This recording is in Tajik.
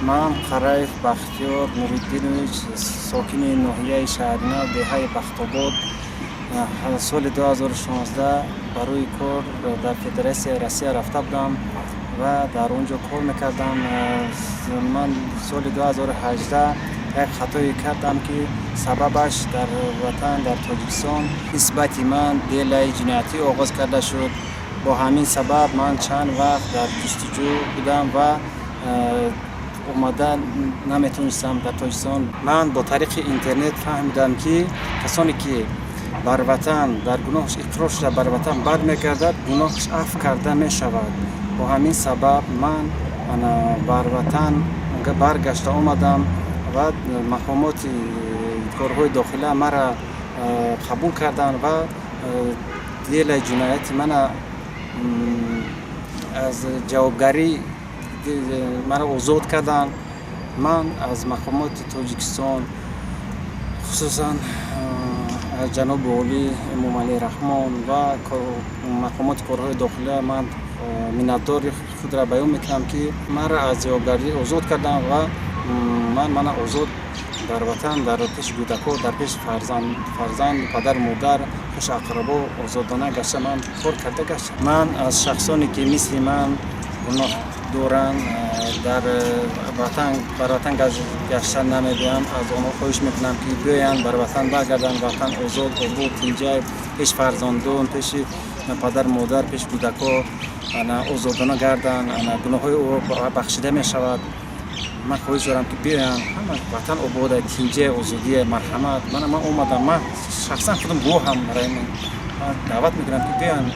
Ман Қараев Бахтиёр Нуриддинович, сокини ноҳияи Шаҳринав, деҳаи Бахтобод, соли 2016 барои кор дар Федератсияи Россия рафта будам ва дар он ҷо кор мекардам. Ман соли 2018 як хатое кардам, ки сабабаш дар ватан, дар Тоҷикистон, нисбати ман делаи ҷиноятӣ оғоз карда шуд. Бо ҳамин сабаб ман чанд вақт дар ҷустуҷӯ будам ва омада наметавонистам дар Тоҷикистон. Ман бо тариқи интернет фаҳмидам, ки касоне ки бар ватан дар гуноҳш иқрор шуда, бар ватан бармегардад, гуноҳш афв карда мешавад. Бо ҳамин сабаб ман бар ватан баргашта омадам ва мақомоти корҳои дохила мара қабул карданд ва делаи ҷинояти мана аз ҷавобгарӣ маро озод карданд. Ман аз мақомоти Тоҷикистон, хусусан аз ҷаноби олӣ Эмомалӣ Раҳмон ва мақомоти корҳои дохила ман миннатдори худро баён мекунам, ки маро аз ҷавобгарӣ озод карданд ва ман мана озод дар ватан, дар пеши кӯдакҳо, дар пеши фарзанд, падару модар, пеши ақрабо озодона гашта, ман кор карда гаштам. Ман аз шахсоне ки мисли ман гуноҳ доранд, дар ватан бар ватан гашта намебиёянд, аз онҳо хоҳиш мекунам, ки биёянд, бар ватан баргарданд. Ватан озод, обод, тинҷай, пеши фарзандон, пеши падару модар, пеши кӯдакҳо озодона гарданд, гуноҳҳои ӯ бахшида мешавад. Ман хоҳиш дорам, ки биёянд ҳама. Ватан обода, тинҷе, озодие. Марҳамат, мана ман омадам, ман шахсан худам гувоҳам. Даъват мекунам, ки биёянд.